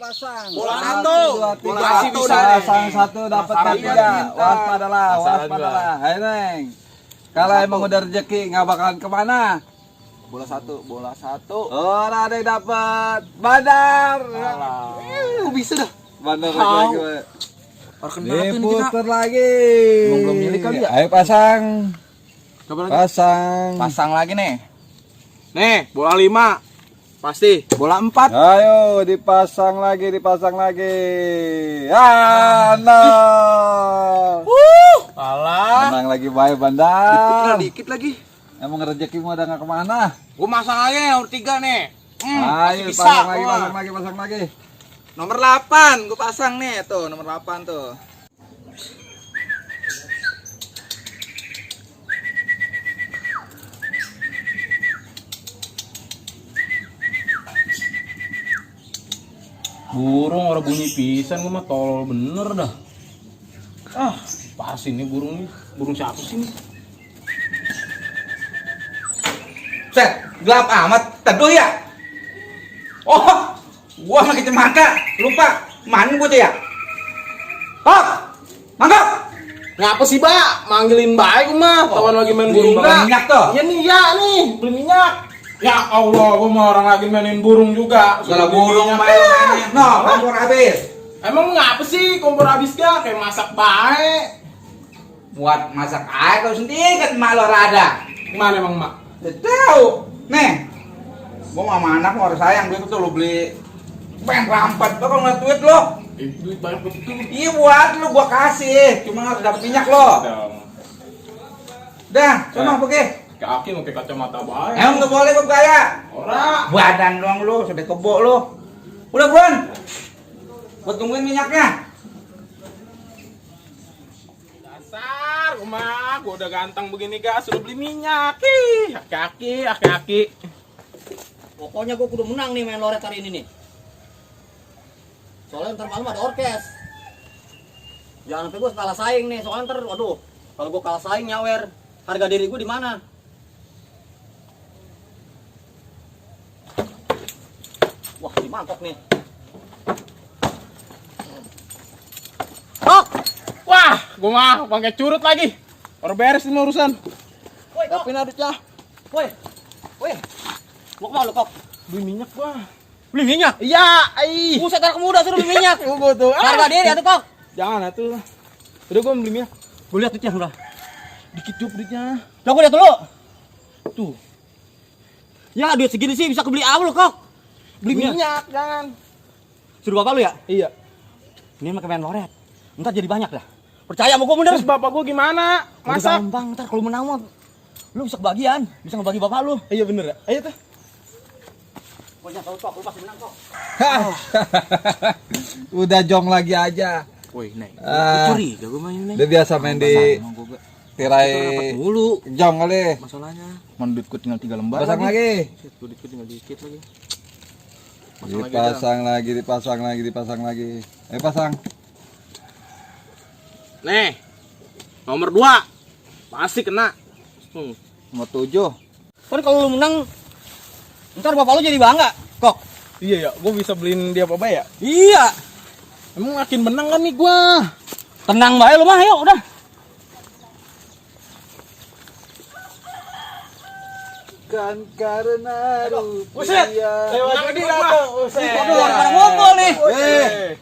pasang. Bola satu. Bola Masih satu bisa, pasang Neng. satu dapat Masalah tiga. pintar. Waspadalah, Masalah waspadalah. Hai Neng. Kalau Satu. emang udah rezeki nggak bakalan kemana? Bola satu. Orang ada yang dapat Bandar. Kok bisa dah? Bandar Tahu. lagi. Wak. Orang Ini kenapa ini kita? puter lagi. Belum milik kali ya? Ayo pasang. Coba lagi. Pasang. Pasang lagi nih. Nih, bola 5. Pasti. Bola 4. Ayo dipasang lagi. Ah, no. Alah. Menang lagi baik Bandar. Dikit lagi. Emang rezekimu udah nggak kemana? Gua masang lagi nomor 3 nih. Ayo Masih bisa. pasang lagi. Nomor 8 gua pasang nih tuh, nomor 8 tuh. Burung orang bunyi pisan gua mah tolol bener dah. Ah, pas ini burung nih. Burung siapa sih ini? Set, gelap amat. Teduh ya? Oh, gua sama kecemaka. Lupa, mana gua tuh ya? Hop, mangkok. Ngapa sih, Pak? Manggilin baik mah. Tawan lagi main burung bakar minyak tuh. Iya nih, ya nih, beli minyak. Ya Allah, gua mau orang lagi mainin burung juga. Segala Suruh beli burung minyak. main. No, kompor habis. Emang ngapa sih kompor habis gak? Kayak masak baik. Buat masak air kau sendiri kan mak lo rada. Gimana emang, Mak? Udah tahu. Nih, gua sama anak mau sayang duit tuh lo beli. Pengen rampat tuh kalau ngeliat duit lo. Duit banyak betul. Iya buat lo gua kasih. Cuma harus dapet minyak lo. Dah, sono pergi. Kaki mau pakai kacamata baik. Emang nggak boleh gua gaya. Ora. Badan doang lu, sampai kebo lu. Udah buruan. Gua tungguin minyaknya. Dasar, gua udah ganteng begini gak suruh beli minyak. Ih, aki-aki. Pokoknya gue kudu menang nih main loret hari ini nih. Soalnya ntar malam ada orkes. Jangan sampai gue kalah saing nih. Soalnya ntar, waduh, kalau gue kalah saing nyawer, harga diri gue di mana? Wah, di mangkok nih. Kok? Wah, gua mah pakai curut lagi. Baru beres ini urusan. Woi, kok? Tapi nadutnya Woi, woi, mau kemana lu, kok? beli minyak gua. Beli minyak? Iya, ai. Buset, anak muda suruh beli minyak. Gua tuh. Harga diri atuh, kok. Jangan atuh. Udah gua beli minyak. Gue lihat duitnya udah. Dikit cup duitnya. Coba gue lihat dulu. Tuh. Ya, duit segini sih bisa kebeli apa lu, kok? Beli Minyak. minyak, jangan. Suruh bapak lu ya? Iya. Ini mah main loret. Ntar jadi banyak dah. Percaya sama gue bener. Terus bapak gua gimana? Udah Masak. gampang, ntar kalau menang mah lu bisa kebagian, bisa ngebagi bapak lu. Iya bener ya. Ayo tuh. Pokoknya tahu kok, lu pasti menang kok. Udah jong lagi aja. Woi, Neng. Ah. Curiga gua main Neng. Dia biasa main di tirai Mulu jong kali. masalahnya. Duitku tinggal 3 lembar. Pasang lagi. Duitku tinggal dikit lagi. Dipasang lagi. Ayo pasang. Nih. Nomor 2. Pasti kena. Nomor 7. Kan kalau lu menang, ntar bapak lu jadi bangga, kok. Iya ya, gua bisa beliin dia apa ya? Iya, Emang makin menang kan nih gua. tenang bae lu mah, yuk udah. Kan karena Buset. Lewat ini datang. Buset. Waduh, pada ngumpul nih.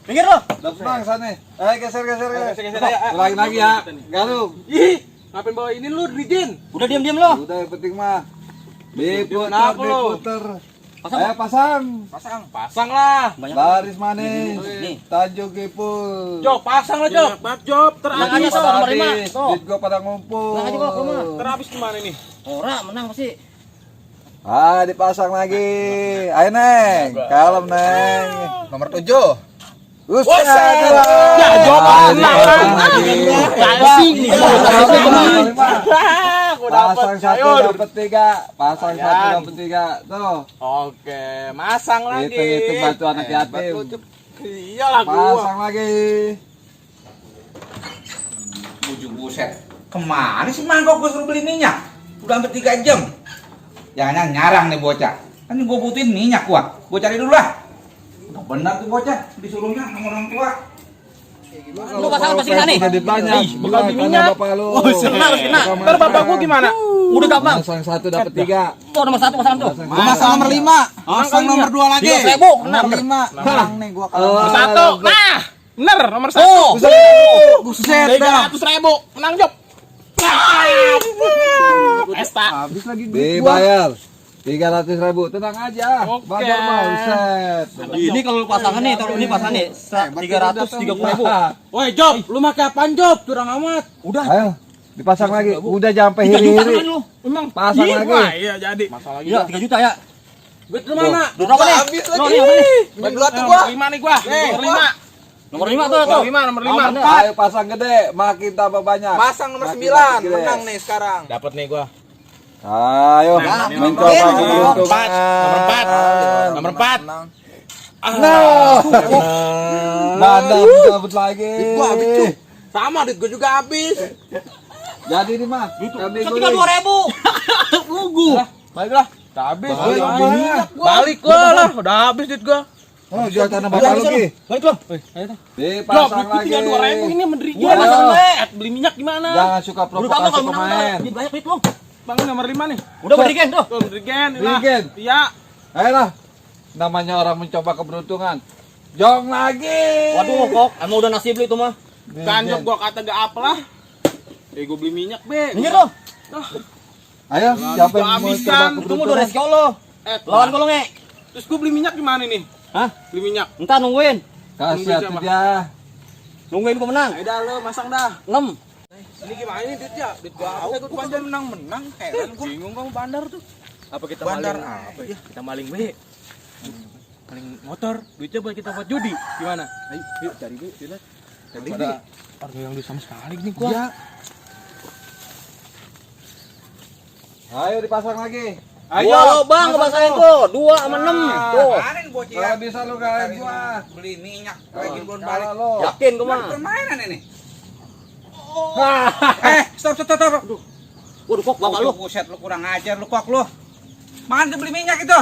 Minggir lu. Udah menang sana. Geser. Geser, ayo. Ulangin lagi ya. Garuk. Ih, ngapain bawa ini lu, Rijin? Udah diam-diam lu. Udah yang penting mah. Kenapa lu? Diputer. Pasang, Ayo pasang. Pasang lah. Banyak Baris manis. Nih. Tajuk Ipul. Jok, pasang lah, Jok. Job, Tenang aja, Duit Sob, pada nomor 5. habis. Duit gua pada ngumpul. Tenang aja, Kok, rumah. Terhabis gimana nih? Ora, menang pasti. Ah, dipasang lagi. Ayo, Neng. Kalem, Neng. Nomor 7. Buset. Ya, Jok, menang. Kasih nih. Aku Pasang dapat. satu Ayo. dapat 3. Pasang Ayan. satu dapat 3. Tuh. Oke, masang lagi. Itu bantu anak yatim. Iyalah gua. Pasang lagi. Buset. Kemana sih mangkok gua suruh beli minyak? Udah hampir 3 jam. Jangan nyarang nih bocah. Kan gua butuhin minyak gua. Gua cari dulu lah. benar tuh bocah disuruhnya sama orang tua. Lu pasangan pasti kena nih. Jadi banyak. bakal minyak. Bapak lu. Kena, harus kena. Ntar bapak gua gimana? Udah gampang. Pasang 1 dapat 3. Tuh nomor 1 pasangan tuh. Gua masang nomor 5. Masang nomor 2 lagi. 3.000 kena. Nomor 5. Menang nih gua kalau Nomor 1. Nah, bener nomor 1. Oh. buset dah. 300.000. Menang Job. Pesta. Habis lagi duit gua. Dibayar 300.000. Tenang aja. Oke. Bayar mah buset. Ini kalau pasangan nih, kalau ini pasangan nih 330.000. Woi Job, lu pakai apaan Job? Curang amat. Udah. Ayo, dipasang lagi. Udah jangan sampai 3 juta hiri-hiri. kan lu. Emang Pasang Ih, lagi. wah, iya jadi. Masalah Iya, 3 juta ya. Duit lu mana? Duit berapa nih? Habis lagi. Lo nih, apa nih? Nomor 2 tuh Nomor gua. 5 nih gua. Nomor 5. Nomor 5 tuh. Nomor 5, nomor 5. Ayo pasang gede, makin tambah banyak. Pasang nomor Makin 9. gede. Menang nih sekarang. Dapat nih gua. Ayo, Nah, ini mencoba nomor keberuntungan. Nomor 4. Nomor 4. Menang. Nah, bandar dapat lagi. Gua habis tuh. Sama duit gua juga habis. Jadi nih mah, kami Sekitar 2.000. Gugu. Baiklah. Udah habis. Balik. Balik gua lah. Udah habis duit gua. Oh, jual tanah bapak lu Ki. Balik lo. Job, Dipasang duit gua lagi. tinggal 2.000 ini menderi Gua pasang Ayo. gue. Beli minyak gimana? Jangan suka Udah gampang provokasi kalau menang. pemain. Duit banyak duit lo. Bang nomor 5 nih. Udah berikan tuh. Tuh, Drigen. Drigen. Iya. Ayolah, namanya orang mencoba keberuntungan. Jong lagi. Waduh, kok. Emang udah nasib lu itu mah. Kan Job gua kata gak apalah. Gua beli minyak, Be. Minyak lo. Ayo, siapa yang mau habis coba kan. Tunggu keberuntungan? dulu resiko lo. Lawan kalau nge. Terus gua beli minyak gimana nih? Hah? Beli minyak. Entar nungguin. Kasih hati dia. Nungguin gua menang. Ayo dah lo masang dah. 6. Ini gimana nih duit ya? Duit gua apa? Gua bandar menang. Heran gua. Bingung kamu bandar tuh. Apa kita Bandar maling? apa ya? Kita maling be. Maling motor. Duitnya buat kita buat judi. Gimana? Ayo, yuk cari be, lihat. Cari be. Harga yang sama sekali nih gua. Iya. Ayo dipasang lagi. Ayo, Bang, kepasangin tuh. 2 sama 6. Tuh. Kemarin bocah ya. Kalau bisa lu kalian gua. Beli minyak lagi belum balik. Kalau lo. Yakin gua mah. Permainan ini. Stop. Waduh, kok bapak lu. Buset lu kurang ajar lu kok lu. Mana beli minyak itu?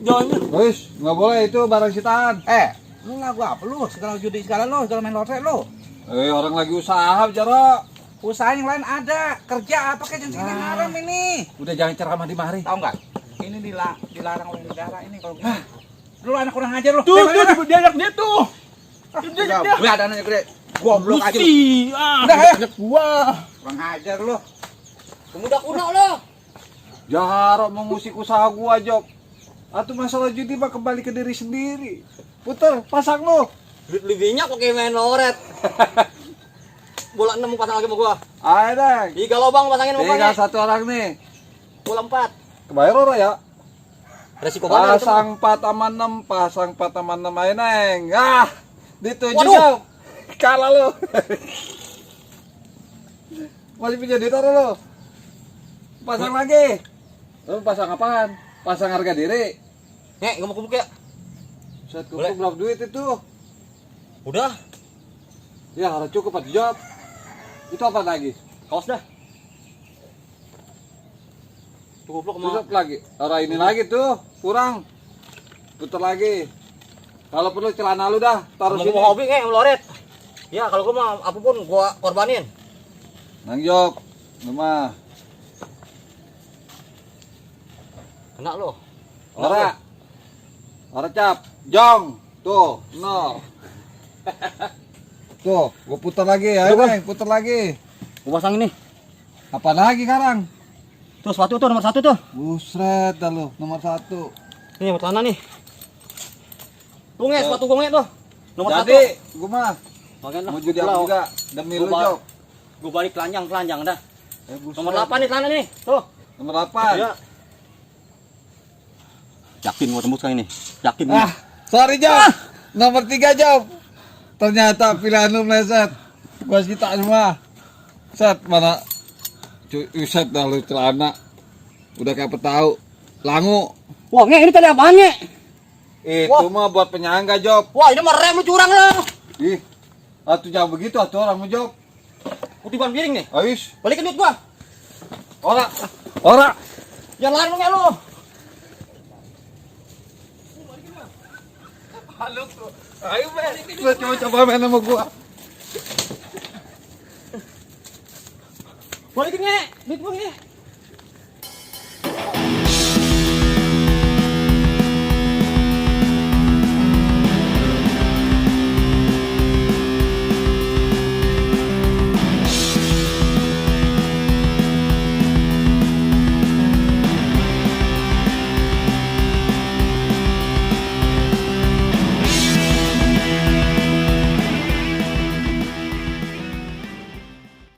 Jangan. Wis, nggak boleh itu barang sitaan. Lu lagu apa lu? Segala judi segala lu, segala main lotre lu. Orang lagi usaha bicara. Usaha yang lain ada, kerja apa kayak jenis ini haram ini. Udah jangan ceramah di mari. Tahu enggak? Ini dilarang oleh negara ini kalau gini. Lu anak kurang ajar lu. Tuh, dia anak dia tuh. Dia. Gue ada anaknya gede. Goblok aja lu. Gusti. Udah, ayo. Anak gua. Kurang ajar lu. Pemuda kuno lo. Jarok mengusik usaha gua, Job. Atau masalah judi mah kembali ke diri sendiri. Puter, pasang lu. Beli minyak pakai main loret. Bola 6 pasang lagi sama gua. Ayo deh. 3 lubang pasangin sama gua. Tinggal nih. 1 orang nih. Bola 4. Kebayar orang ya? Resiko banget. Pasang 4 sama 6, pasang 4 sama 6 ayo neng. Dituju Waduh. Job. Kalah lu. Masih punya duit orang lu. Pasang lagi. Lu pasang apaan? Pasang harga diri. Nek, gak mau kubuk ya? Set Boleh. kumpul berapa duit itu? Udah, Ya harus cukup Pak Job. Itu apa lagi? kaos dah. Cukup lo kemana? Tutup lagi. Orang ini lagi tuh, kurang. Putar lagi. Kalau perlu celana lu dah, taruh Kalau sini. gua hobi kayak loret. Ya, kalau gua mah apapun gua korbanin. Nang Job, lu mah. Kena lo. Ora. Ora cap. Jong. Tuh, no. Tuh, gua putar lagi. Ayo, Bang, putar lagi. Gua pasang ini. Apa lagi sekarang? Tuh sepatu tuh nomor 1 tuh. Busret dah lu, nomor 1. Ini yang celana nih. Tuh nge, sepatu gua nge tuh. Nomor 1. Jadi, gua mah Bagian lah. mau judi apa juga demi lu, Job. Gua balik telanjang dah. Buset. Nomor 8 nih celana nih. Tuh. Nomor 8. Ya. Yakin gua tembus kali ini. Yakin. Sorry Job. Nomor 3 Job. Ternyata pilihan lu meleset. Gua kita semua. Set mana? Set dah lu celana. Udah kayak petau. Langu. Wah, nge ini tadi apaan nge? Itu mah buat penyangga Job. Wah, ini mah rem lu curang lo. Ih. Atuh jangan begitu atuh orang mau Job. Kutipan piring nih. Ais. Balikin duit gua. Ora. Ora. Jangan lari lu nge lu. Halo tuh. Ayo, men. Gua coba main sama gua. Balikin nge, duit gua nge.